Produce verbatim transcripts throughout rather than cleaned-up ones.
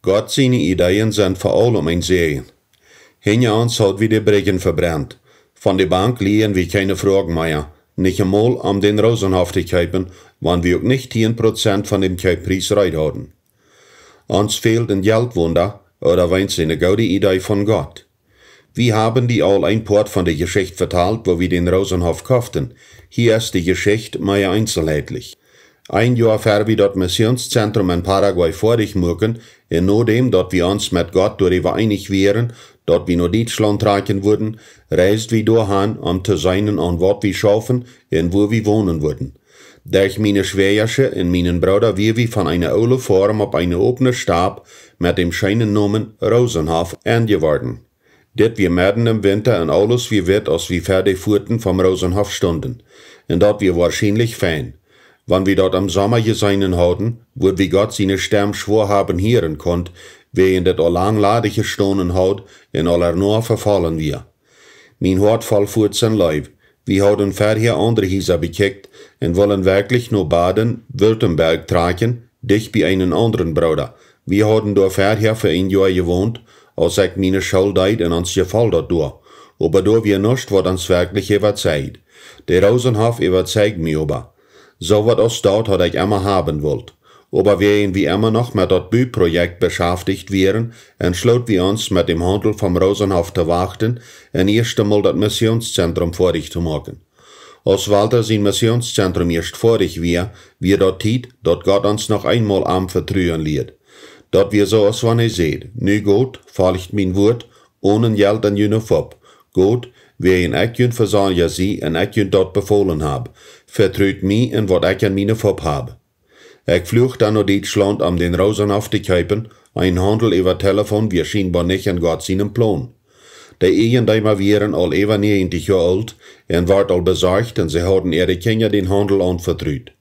Gott siene Ideeen sent fa aulem een Säajen. Hinja ons haud wie de Brigjen vebrent. Von de Bank lieejen wie kjeene Froagen mea, nich emol om dän Rosenhoff to kjeepen, wan wie uk nich tieen Prozent von däm Kjeeppries reed hauden. Ons fäld een Jeltwunda, ooda weens eene goode Idee von Gott. Wie haben die aul een Poat von de Jeschicht vetalt, woo wie dän Rosenhoff koften. Hia es de Jeschicht mea eenselheitlich. Een Joa ver wie daut Missionszentrum en Paraguay foadich muaken, un nodäm daut wie ons met Gott doaräwa eenich wieren, daut wie no Dietschlaunt trakjen wudden, reisd wie doahan, om to seenen, aun waut wie schaufen un wua wie wonen wudden. Derch miene Schwäajasche un mienen Brooda wia wie von eene oole Foarm opp eene opne Stap met däm scheenen Nomen Rosenhoff enjeworden. Dit wia medden em Winta un aules wia witt, aus wie ver de Fuaten vom Rosenhoff stunden. Un daut wia woarschienlich fein. Wan wie daut em Somma jeseenen hauden, wudd wie Gott siene Stemm schwoa haben hieren kunt, wäajen daut aul lang ladich jestonen haud un aul ernoa vefollen wia. Mien Hoat foll fuats en Leew. Wie hauden verhäa aundre Hiesa bekjikjt un wullen werkjlich no Baden-Württemberg trakjen, dicht bie eenen aundren Brooda. Wie hauden doa verhäa fa een Joa jewont, aus ekj miene School deed, un ons jefoll daut doa. Oba doa wia nuscht, waut ons werkjlich äwazeigd. De Rosenhoff äwazeigd mie oba. Soo waut aus daut haud ekj emma haben wult. Oba wäajen wie emma noch met daut Buprojekt beschaftigt wieren, entschloot wie ons, met däm Haundel vom Rosenhoff to wachten un ieescht emol daut Missionszentrum foadich to moaken. Aus Walter sien Missionszentrum ieescht foadich wia, wia daut Tiet, daut Gott ons noch eenmol am vetruen lieet. Daut wia soo, aus wan hee säd: „Nu got, folcht mien Wuat, onen Jelt en june Fupp. Got, wäajen ekj jun Vesorja sie un ekj junt daut befolen hab. Vetrut mie un waut ekj en miene Fupp hab.“ Ekj fluach dan no Dietschlaunt, om dän Rosenhoff to kjeepen, een Haundel äwa Telefon wia schienboa nich en Gott sienem Plon. De Eajendeema wieren aul äwa näajentich Joa oolt un wort aul besorcht, un see hauden äare Kjinja dän Haundel aunvetrut.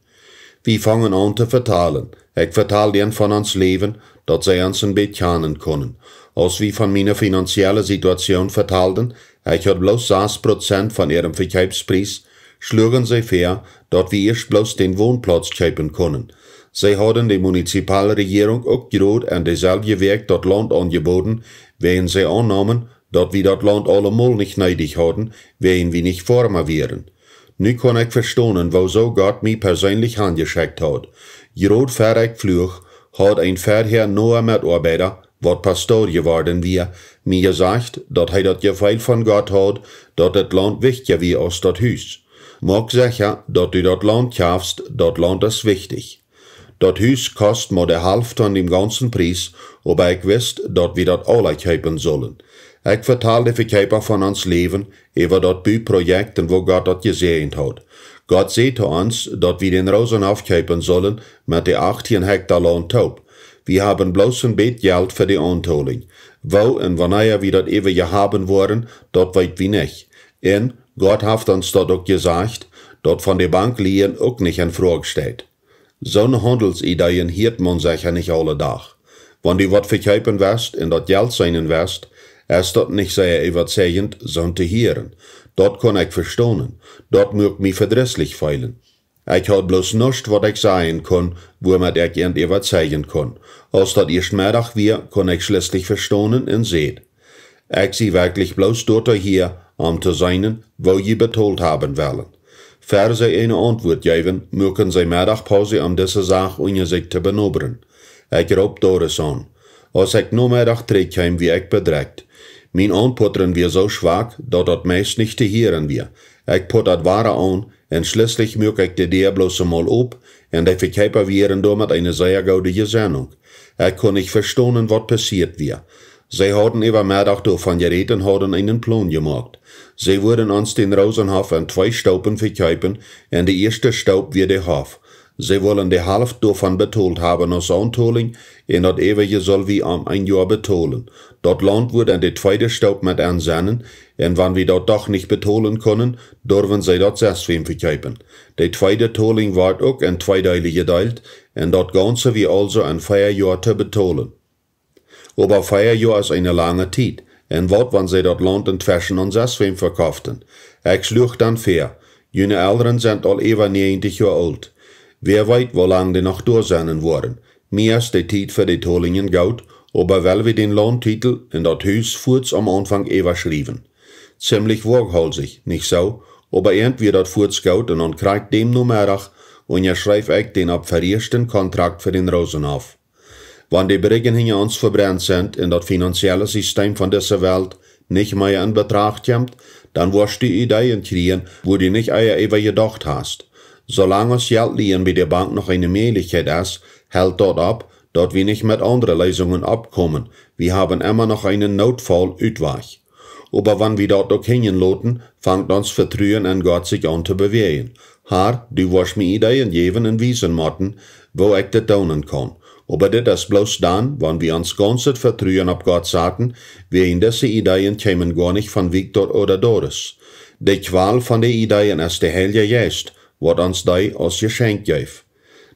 Wie fungen aun to vetalen. Ekj vetald an von ons Läwen, daut see ons een bät kjanen kunnen. Aus wie von miene finanzielle Situation vetalden, ekj haud bloos sas Prozent von äarem Vekjeepspries, schluagen see väa, daut wie ieescht bloos dän Wonplauz kjeepen kunnen. See hauden de Munizipalrejierunk uk jrod en deselwje Wäakj daut Launt aunjeboden, wäajen see aunnamen, daut wie daut Launt aulemol nich needich hauden, wäajen wie nich Foarma wieren. Nu kunn ekj vestonen, woosoo Gott mie perseenlich hanjeschekjt haud. Jrod ver ekj fluach, haud een verhäa noa Metoabeida, waut Pastor jeworden wia, mie jesajcht, daut hee daut Jefeel von Gott haud, daut daut Launt wichtja wia aus daut Hus. „Moak secha, daut du daut Launt kjafst, daut Launt es wichtich. Daut Hus kost mau de Halft von däm gaunzen Pries, oba ekj wist, daut wie daut aula kjeepen sullen.“ Ekj vetald de Vekjeepa von ons Läwen äwa daut Buprojekt un woo Gott daut jesäajent haud. Gott säd to ons, daut wie dän Rosenhoff kjeepen sullen met de achttieen Hekta Launt toop. Wie haben bloos een bät Jelt fa de Auntolinj. Woo un wanea wie daut äwaje haben woaren, daut weet wie nich. Un Gott haft ons daut uk jesajcht, daut von de Bank lieejen uk nich en Froag steit. Soone Haundelsideeen hieet maun secha nich aule Dach. Wan du waut vekjeepen west un daut Jelt seenen west, es daut nich sea äwazeijent, soont to hieren. Daut kunn ekj vestonen. Daut muak mie vedrisslich feelen. Ekj haud bloos nuscht, waut ekj sajen kunn, wuamet ekj an äwazeijen kunn. Aus daut ieescht Meddach wia, kunn ekj schlieslich vestonen un säd: „Ekj sie werkjlich bloos doatoo hia, om to seenen, woo jie betolt haben wellen.“ Ver see eene Auntwuat jeewen, muaken see Meddachpause, om dise Sach unja sikj to benobren. Ekj roop Doris aun. Aus ekj Nomeddach trigj kjeem, wia ekj bedrekjt. Mien Aunputtren wia soo schwak, daut daut meist nich to hieren wia. Ekj puttad wada aun, un schlieslich muak ekj de Däa bloos emol op, un de Vekjeepa wieren doa met eene sea goode Jesennunk. Ekj kunn nich vestonen, waut passieet wia. See hauden äwa Meddach doavon jerät un hauden eenen Plon jemoakt. See wudden ons dän Rosenhoff en twee Stoopen vekjeepen, un de ieeschte Stoop wia de Hoff. See wullen de Halft doavon betolt haben aus Auntolinj, un daut äwaje sull wie om een Joa betolen. Daut Launt wudd en de tweede Stoop met ensennen, un wan wie daut doch nich betolen kunnen, durwen see daut sestwäm vekjeepen. De tweede Tolinj wort uk en twee Deele jedeelt, un daut gaunze wia aulsoo en vea Joa to betolen. Oba vea Joa es eene lange Tiet, un waut wan see daut Launt entweschen aun sestwäm vekoften? Ekj schluach dan väa: „June Elren sent aul äwa näajentich Joa oolt. Wäa weet, woo lang dee noch doa sennen woaren. Mie es de Tiet fa de Tolinjen goot, Oba well wie dän Laundtitel un daut Hus fuaz aum Aunfank äwaschriewen. Ziemlich woaghaulsich, nich soo? Oba irjent wia daut fuaz goot un aun krakjt däm Nomeddach unjaschreef ekj dän opp verieeschten Kontrakt fa dän Rosenhoff. Wan de Briggen hinja ons vebrennt sent un daut finanzielle Sistem von dise Welt nich mea en Betracht kjemt, dan woascht du Ideeen kjrieen, wua du nich ea äwa jedocht hast. Soo lang aus Jelt lieen bie de Bank noch eene Mäajlichkjeit es, helt daut opp, daut wie nich met aundre Leesungen oppkomen. Wie haben emma noch eenen Nootfaul-Utwajch. Oba wan wie daut uk hinjen loten, fangt ons Vetruen en Gott sikj aun to bewäajen. Har, du woascht mie Ideeen jäwen un wiesen motten, woo ekj dit doonen kaun. Oba dit es bloos dan, wan wie ons gaunzet Vetruen opp Gott saten, wäajen dise Ideeen kjeemen goanich von Victor ooda Doris. De Kjwal von de Ideeen es de Heilja Jeist, waut ons dee aus Jeschenkj jeef.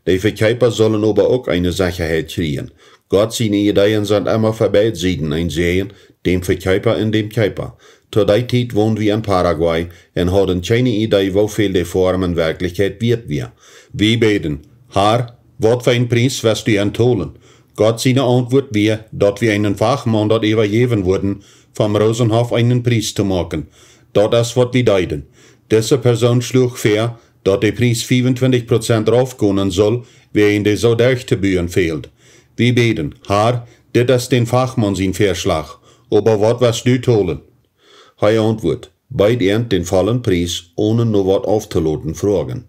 De Vekjeepa sullen oba uk eene Sechaheit kjrieen. Gott siene Ideeen sent emma fa beid Sieden een Säajen, däm Vekjeepa un däm Kjeepa. To dee Tiet wonden wie en Paraguay un hauden kjeene Idee, woo väl de Foarm en Werkjlichkjeit wieet wia. Wie bäden: Har, waut fa een Pries woascht du an tolen? Gott siene Auntwuat wia, daut wie eenen Fachmaun daut äwajäwen wudden, vom Rosenhoff eenen Pries to moaken. Daut es, waut wie deeden. Dise Persoon schluach väa, daut de Pries fiefuntwintich Prozent raufgonen sull, wäajen dee soo derch to buen fäld. Wie bäden: Har, dit es dän Fachmaun sien Väaschlach, oba waut woascht du tolen? Hee auntwuat: Beed irjent dän vollen Pries, onen no waut auftoloten froagen.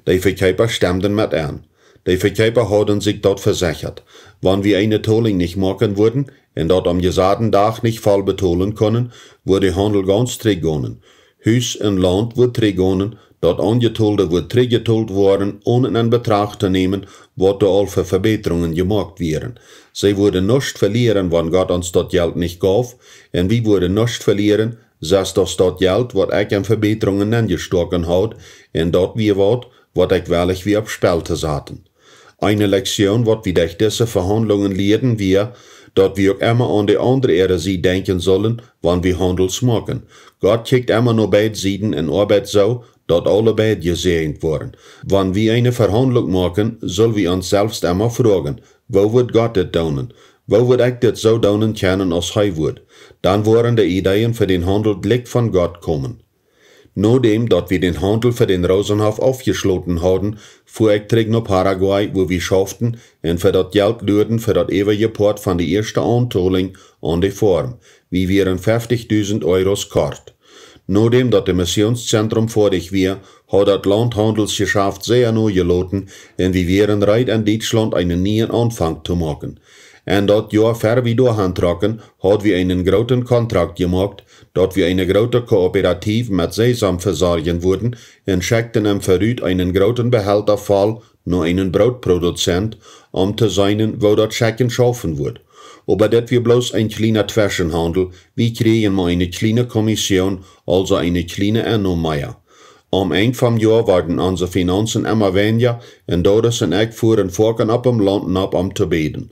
De Vekjeepa stemden met en. De Vekjeepa hauden sikj daut vesechat: Wan wie eene Tolinj nich moaken wudden un daut aum jesaden Dach nich voll betolen kunnen, wudd de Haundel gaunz trigjgonen. Hus un Launt wudd trigjgonen, daut Aunjetolde wudd trigjjetolt woaren, onen en Betracht to nämen, waut doa aul fa Vebätrungen jemoakt wieren. See wudden nuscht velieren, wan Gott ons daut Jelt nich jeef, un wie wudden nuscht velieren, sest aus daut Jelt, waut ekj en Vebätrungen nenjestoaken haud, un daut wia waut, waut ekj wellich wia opp Spell to saten. Eene Lektion, waut wie derch dise Vehaundlungen lieeden, wia, daut wie uk emma aun de aundre äare Sied denkjen sullen, wan wie Haundels moaken. Gott kjikjt emma no beid Sieden un oabeit soo, daut aule beid jesäajent woaren. Wan wie eene Vehaundlunk moaken, sull wie ons selfst emma froagen: Woo wudd Gott dit doonen? Woo wudd ekj dit soo doonen kjennen aus hee wudd? Dan woaren de Ideeen fa dän Haundel jlikj von Gott komen. Nodäm daut wie dän Haundel fa dän Rosenhoff aufjeschloten hauden, fua ekj trigj no Paraguay, wua wie schauften un fa daut Jelt luaden fa daut äwaje Poat von de ieeschte Auntolinj aun de Foarm. Wie wieren feftichdusent Euros kort. Nodäm daut de Missionszentrum foadich wia, haud daut Launthaundelsjeschaft sea nojeloten un wie wieren reed, en Dietschlaunt eenen nieen Aunfank to moaken. En daut Joa ver wie doahan trocken, haud wie eenen grooten Kontrakt jemoakt, daut wie eene groote Kooperatiew met Sesam vesorjen wudden, un schekjten am verut eenen grooten Behelta voll no eenen Brootproduzent, om to seenen, woo daut Schekjen schaufen wudd. Oba dit wia bloos een kjliena Tweschenhaundel, wie kjrieejen mau eene kjliene Kommission, aulsoo eene kjliene Ennom mea. Aum Enj vom Joa worden onse Finaunzen emma weinja, un Doris un ekj fuaren foaken opp em Launt nopp, om to bäden.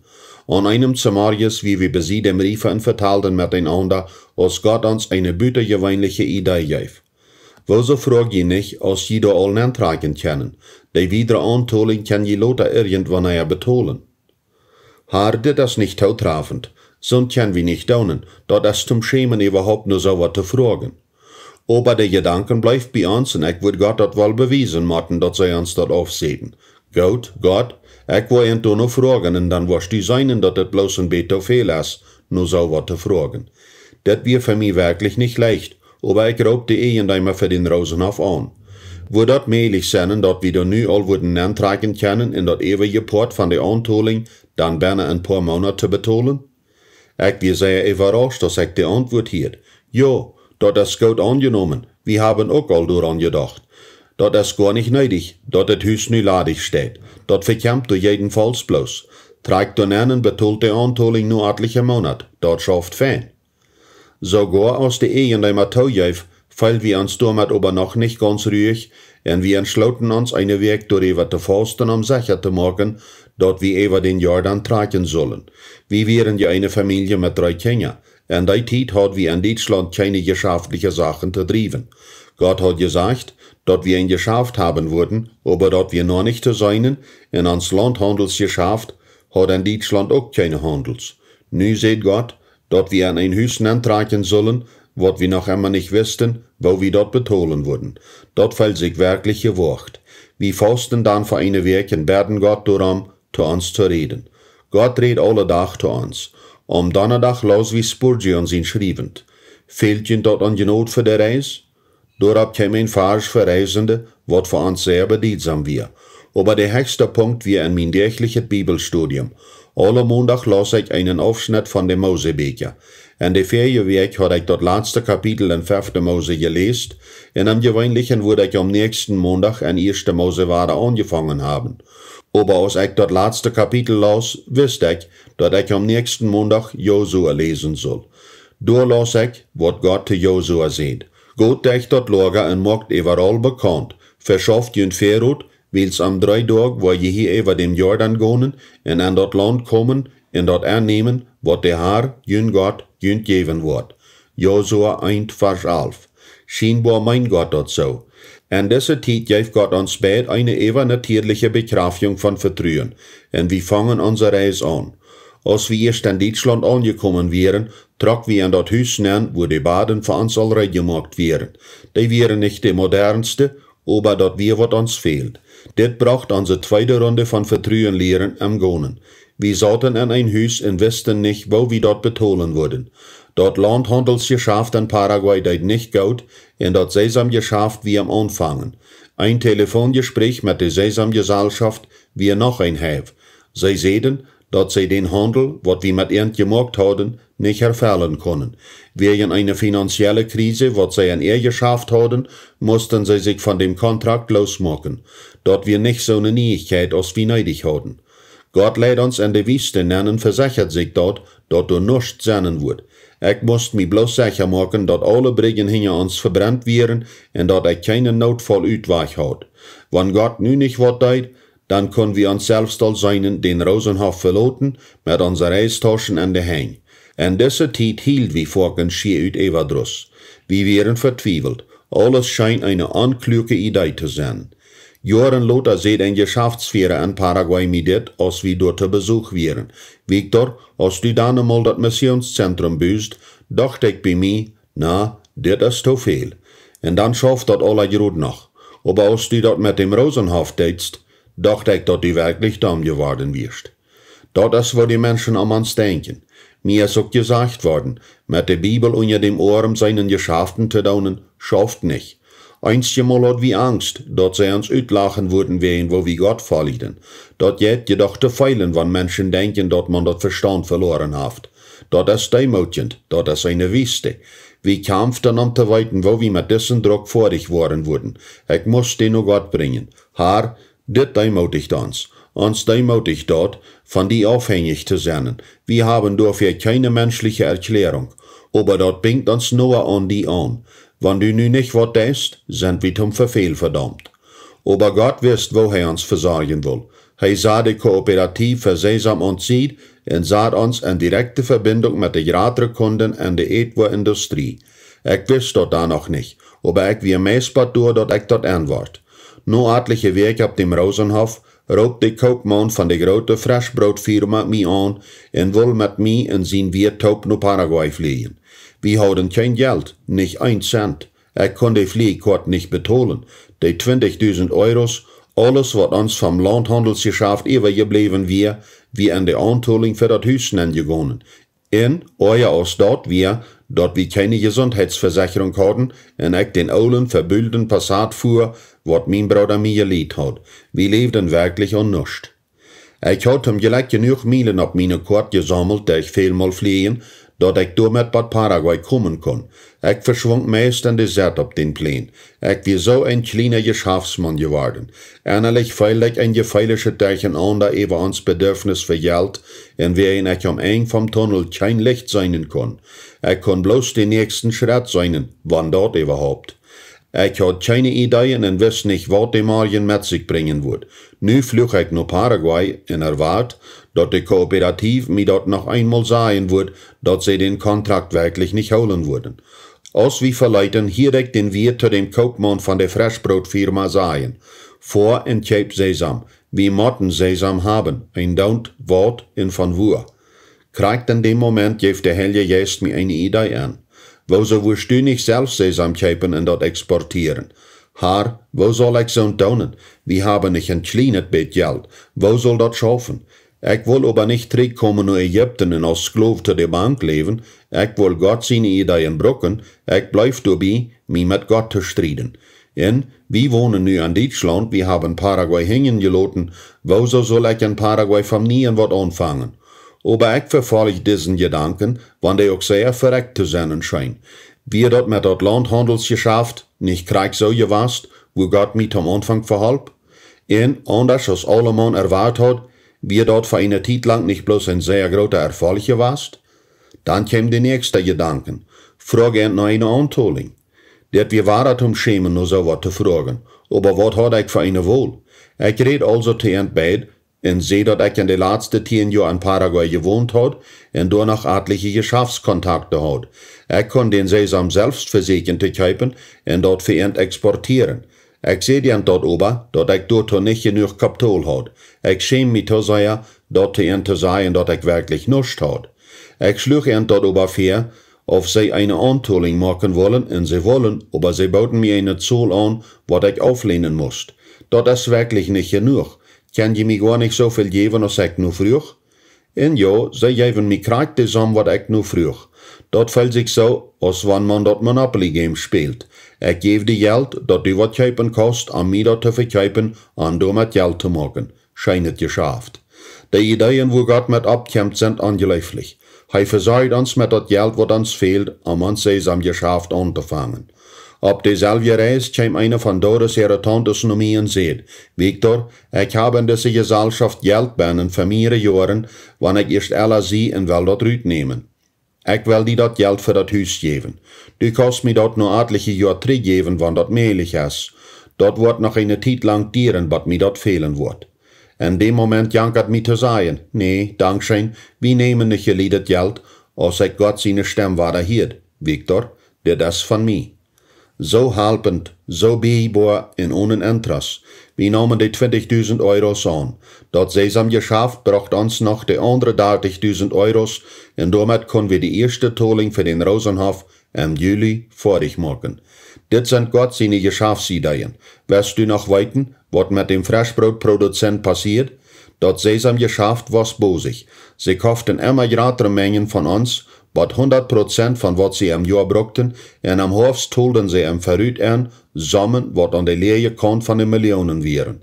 Aun eenem Zemorjes wia wie besied däm Riefa un vetalden met eenaunda, aus Gott ons eene butajeweenliche Idee jeef. Wuarom froag jie nich, aus jie doa aul nentrakjen kjennen? De wiedre Auntolinj kjenn jie lota irjentwanea betolen. Har, dit es nich tootrafent. Soont kjenn wie nich doonen. Daut es toom schämen, äwahaupt no soo waut to froagen. Oba de Jedanken bleef bie ons un ekj wudd Gott daut woll bewiesen motten, daut see ons daut aufsäden. Goot, Gott, ekj woa an doano froagen un dan woascht du seenen, daut et bloos een bät too väl es, no soo waut to froagen. Dit wia fa mie werkjlich nich leicht, oba ekj roop de Eejendeema fa dän Rosenhoff aun. Wudd daut mäajlich sennen, daut wie doa nu aul wudden nentrakjen kjennen un daut äwaje Poat von de Auntolinj dan bennen een poa Moonat to betolen? Ekj wia sea äwarauscht, aus ekj de Auntwuat hieed. Jo, daut es goot aunjenomen. Wie haben uk aul doaraun jedocht. Daut es goa nich needich, daut daut Hus nu ladich steit. Daut vekjemt doa jedenfaulls bloos. Trakjt doa nen un betolt de Auntolinj no atelje Moonat. Daut schauft fein. Soogoa aus de Eejendeema toojeef, feeld wie ons doamet oba noch nich gaunz ruich, un wie entschlooten ons, eene Wäakj doaräwa to fausten, om secha to moaken, daut wie äwa dän Jordan trakjen sullen. Wie wieren je eene Famielje met dree Kjinja. En dee Tiet haud wie en Dietschlaunt kjeene jeschaftliche Sachen to driewen. Gott haud jesajcht, daut wie een Jeschaft haben wudden, oba daut wia noch nich to seenen, un ons Launthaundelsjeschaft haud en Dietschlaunt uk kjeene Haundels. Nu säd Gott, daut wie en een Hus nentrakjen sullen, waut wie noch emma nich wisten, woo wie daut betolen wudden. Daut feeld sikj werkjlich jewoacht. Wie fausten dan fa eene Wäakj un bäden Gott doarom, to ons to räden. Gott räd aule Dach to ons. Aum Donnadach laus wie Spurgeon sien Schriewent: Fält junt daut aun Jnod fa de Reis? Doaropp kjeem een Varsch fa Reisende, waut fa ons sea bedietsam wia. Oba de hechste Punkt wia en mien däachlichet Bibelstudium. Aule Mondach laus ekj eenen Aufschnett von de Mosebieekja. En de väaje Wäakj haud ekj daut latste Kapitel en fefte Mose jeläst, un aum jeweenlichen wudd ekj aum näakjsten Mondach en ieeschte Mose wada aunjefongen haben. Oba aus ekj daut latste Kapitel laus, wist ekj, daut ekj aum näakjsten Mondach Josua läsen sull. Doa laus ekj, waut Gott to Josua säd: Got derch daut Loaga un moakt äwaraul bekaunt, veschauft junt Väarot, wiels aun dree Doag woa jie hia äwa däm Jordan gonen un en daut Launt komen un daut ennämen, waut de Har, jun Gott, junt jäwen woat. Josua eent, Varsch alf. Schienboa meend Gott daut soo. En dise Tiet jeef Gott ons beid eene äwanatieeliche Bekjraftjunk von Vetruen, un wie fongen onse Reis aun. Aus wie ieescht en Dietschlaunt aunjekomen wieren, trock wie en daut Hus nenn, wua de Baden fa ons aul reed jemoakt wieren. Dee wieren nich de modernste, oba daut wia, waut ons fäld. Dit brocht onse tweede Runde von Vetruen lieren em Gonen. Wie sauten en een Hus un wisten nich, woo wie daut betolen wudden. Daut Launthaundelsjeschaft en Paraguay deed nich goot, un daut Sesamjeschaft wia aum Aunfangen. Een Telefonjesprieech met de Sesamjeselschoft wia noch een Heiw. See säden, daut see dän Haundel, waut wie met an jemoakt hauden, nich erfellen kunnen. Wäajen eene finanzielle Krise, waut see en äa Jeschaft hauden, musten see sikj von däm Kontrakt loosmoaken. Daut wia nich soone Nieichkjeit, aus wie needich hauden. Gott leid ons en de Wiest nenn un vesechad sikj daut, daut doa nuscht sennen wudd. Ekj must mie bloos secha moaken, daut aule Brigjen hinja ons vebrent wieren un daut ekj kjeenen Nootfaul Utwajch haud. Wan Gott nu nich waut deed, dan kunnen wie ons selfst aul seenen dän Rosenhoff veloten met onse Reistauschen en de Henj. En dise Tiet hield wie foaken schia ut Äwadruss. Wie wieren vetwiewelt. Aules scheen eene onkluake Idee to sennen. Joaren lota säd een Jeschaftsfiera en Paraguay mie dit, aus wie doa to Besuch wieren: Victor, aus du dan emol daut Missionszentrum bust, docht ekj bie mie: Na, dit es to väl. Un dan schauft daut aula jrod noch. Oba aus du daut met däm Rosenhoff deetst, docht ekj, daut du werkjlich domm jeworden wieescht. Daut es, woo de Menschen om ons denkjen. Mie es uk jesajcht worden, met de Bibel unja däm Oarm seenen Jeschaften to doonen, schauft nich. Eenjemol haud wie Angst, daut see ons utlachen wudden wäajen woo wie Gott foljden. Daut jeit je doch to feelen, wan Menschen denkjen, daut maun daut Vestaunt veloaren haft. Daut es deemootjent, daut es eene Wiest. Wie kjamften om to weeten, woo wie met disen Druck foadich woaren wudden. Ekj must dee no Gott brinjen. Har, dit deemootijt ons. Ons deemootijt daut, von die aufhenjich to sennen. Wie haben doafäa kjeene menschliche Erkjläarunk. Oba daut binjt ons noa aun die aun. Wan du nu nich waut deist, sent wie toom Vefäl vedaumt. Oba Gott wist, woo hee ons vesorjen wull. Hee sad de Kooperativ fa Sesam aun de Sied un sad ons en direkte Vebinjunk met de jratre Kunden en de Ätwoaindustrie. Ekj wist daut dan noch nich, oba ekj wia meist bat doa, daut ekj daut enwort. No atliche Wäakj opp däm Rosenhoff roopt de Koopmaun von de groote Freschbrootfirma mie aun un wull met mie en sien Wieet toop no Paraguay flieejen. Wie hauden kjeen Jelt, nich een Cent. Ekj kunn de Flieekoat nich betolen. De twintich dusent Euros, aules, waut ons vom Launthaundelsjeschaft äwajebläwen wia, wia en de Auntolinj fa daut Hus nenjegonen. Un oaja aus daut wia, daut wie kjeene Jesuntheitsvesechrunk hauden un ekj dän oolen, vebulden Passat fua, waut mien Brooda mie jelieet haud. Wie läwden werkjlich aun nuscht. Ekj haud toom Jlekj jenuach Mielen opp miene Koat jesaumelt, derch välmol flieejen, daut ekj doamet bat Paraguay komen kunn. Ekj veschwunk meist en de Sett opp dän Plänen. Ekj wia soo een kjliena Jeschaftsmaun jeworden. Ennalich feeld ekj een jefeelischet Derchenaunda äwa ons Bedarfnis fa Jelt, un wäajen ekj aum Enj vom Tunnel kjeen Licht seenen kunn. Ekj kunn bloos dän näakjsten Schrett seenen, wan daut äwahaupt. Ekj haud kjeene Ideeen un wist nich, waut de Morjen met sikj brinjen wudd. Nu fluach ekj no Paraguay un erwart, daut de Kooperativ mie daut noch eenmol sajen wudd, daut see dän Kontrakt werkjlich nich hoolen wudden. Aus wie veleeten, hieed ekj dän Wieet to däm Koopmaun von de Freschbrootfirma sajen: Foa un kjeep Sesam. Wie motten Sesam haben, eendoont waut un von wua. Krakjt en däm Moment jeef de Heilje Jeist mie eene Idee aun. Wuarom wurscht du nich selfst Sesam kjeepen un daut exportieren? Herr, woo saul ekj soont doonen? Wie haben nich een kjlienet bät Jelt. Woo saul daut schaufen? Ekj wull oba nich trigjkomen no Ägipten un aus Sklow to de Bank läwen. Ekj wull Gott siene Ideeen brucken. Ekj bleef doabie, mie met Gott to strieden. Un wie wonen nu en Dietschlaunt, wie haben Paraguay hinjen jeloten. Wuarom saul ekj en Paraguay von nieen waut aunfangen? Oba ekj vefoljd disen Jedanken, wan dee uk sea verrekjt to sennen schient. Wia daut met daut Launthaundelsjeschaft nich krakjt soo jewast, wua Gott mie toom Aunfank veholp? Un aundasch aus aulemaun erwoat haud, wia daut fa eene Tiet lang nich bloos een sea groota Erfolg jewast? Dan kjeem de näakjste Jedanken: Froag an no eene Auntolinj. Dit wia wada toom schämen, no soo waut to froagen. Oba waut haud ekj fa eene Wol? Ekj räd aulsoo to an beid un säd, daut ekj en de latste tieen Joa en Paraguay jewont haud un doa noch atliche Jeschaftskontakte haud. Ekj kunn dän Sesam selfst vesieekjen to kjeepen un daut fa an exportieren. Ekj säd an daut oba, daut ekj doatoo nich jenuach Kapitol haud. Ekj schämd mie too sea, daut to an to sajen, daut ekj werkjlich nuscht haud. Ekj schluach an daut oba väa, auf see eene Auntolinj moaken wullen, un see wullen, oba see booten mie eene Zol aun, waut ekj auflänen must. Daut es werkjlich nich jenuach. Kjenn jie mie goa nich soo väl jäwen, aus ekj no fruach? Un jo, see jeewen mie krakjt de Somm, waut ekj no fruach. Daut feelt sikj soo, aus wan maun daut Monopoly Game spält. Ekj jäw die Jelt, daut du waut kjeepen kaust, om mie daut to vekjeepen, om doamet Jelt to moaken. Scheenet Jeschaft. De Ideeen, wua Gott met oppkjemt, sent onjleeflich. Hee vesorcht ons met daut Jelt, waut ons fält, om ons Sesam Jeschaft auntofangen. Opp deeselwje Reis kjeem eene von Doris äare Tauntes no mie un säd: Victor, ekj hab en dise Jesalschoft Jelt bennen fa mearere Joaren, wan ekj ieescht ella sie un well daut rutnämen. Ekj well die daut Jelt fa daut Hus jäwen. Du kaust mie daut no atliche Joa trigjjäwen, wan daut mäajlich es. Daut woat noch eene Tiet lang dieren, bat mie daut fälen woat. En däm Moment jankad mie to sajen: Nä, dankscheen, wie nämen nich jelieedet Jelt. Aus ekj Gott siene Stemm wada hieed: Victor, dit es von mie. Soo halpent, soo biejboa un onen Interest. Wie neemen de twintichdusent Euros aun. Daut Sesam Jeschaft brocht ons noch de aundre dartichdusent Euros un doamet kunn wie de ieeschte Tolinj fa dän Rosenhof em Juli foadich moaken. Dit sent Gott siene Jeschaftsideen. West du noch weeten, waut met däm Freschbrootproduzent passieed? Daut Sesam Jeschaft wia bosich. See koften emma jratre Menjen von ons, bat hundat Prozent von waut see em Joa bruckten, un em Hoafst tolden see em verut aun Sommen, waut aun de läaje Kaunt von de Millionen wieren.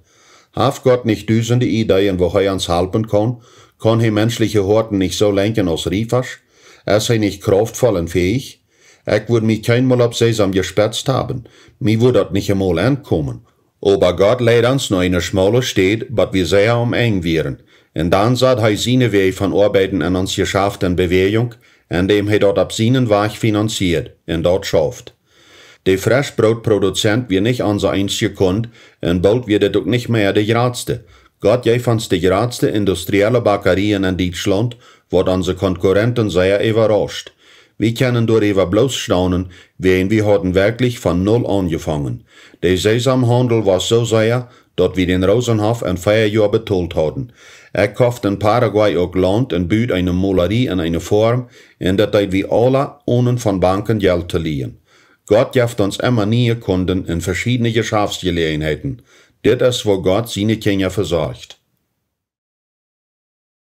Haft Gott nich dusende Ideeen, woo hee ons halpen kaun? Kaun hee menschliche Hoaten nich soo lenkjen aus Riefasch? Es hee nich krauftvoll un fäich? Ekj wudd mie kjeenmol opp Sesam jespetzt haben. Mie wudd daut nich emol aunkomen. Oba Gott leid ons no eene schmaule Städ, bat wie sea aum Enj wieren. Un dan sad hee siene Wäaj von Oabeiden en ons Jeschaft en Bewäajunk, endäm hee daut opp sienen Wajch finanzieed, un daut schauft. De Freschbrootproduzent wia nich onse eensje Kund, un boolt wia dit uk nich mea de jratste. Gott jeef ons de jratste industrielle Bakjerieen en Dietschlaunt, waut onse Konkurrenten sea äwarauscht. Wie kjennen doaräwa bloos staunen, wiels wie hauden werkjlich von null aunjefongen. De Sesamhaundel wia soo sea, daut wie dän Rosenhof en vea Joa betolt hauden. Ekj koft en Paraguay uk Launt un bud eene Molerie un eene Foarm, un daut deed wie aula, onen von Banken Jelt to lieen. Gott jeft ons emma niee Kunden un veschiedne Jeschaftjeläajenheiten. Dit es, woo Gott siene Kjinja vesorcht.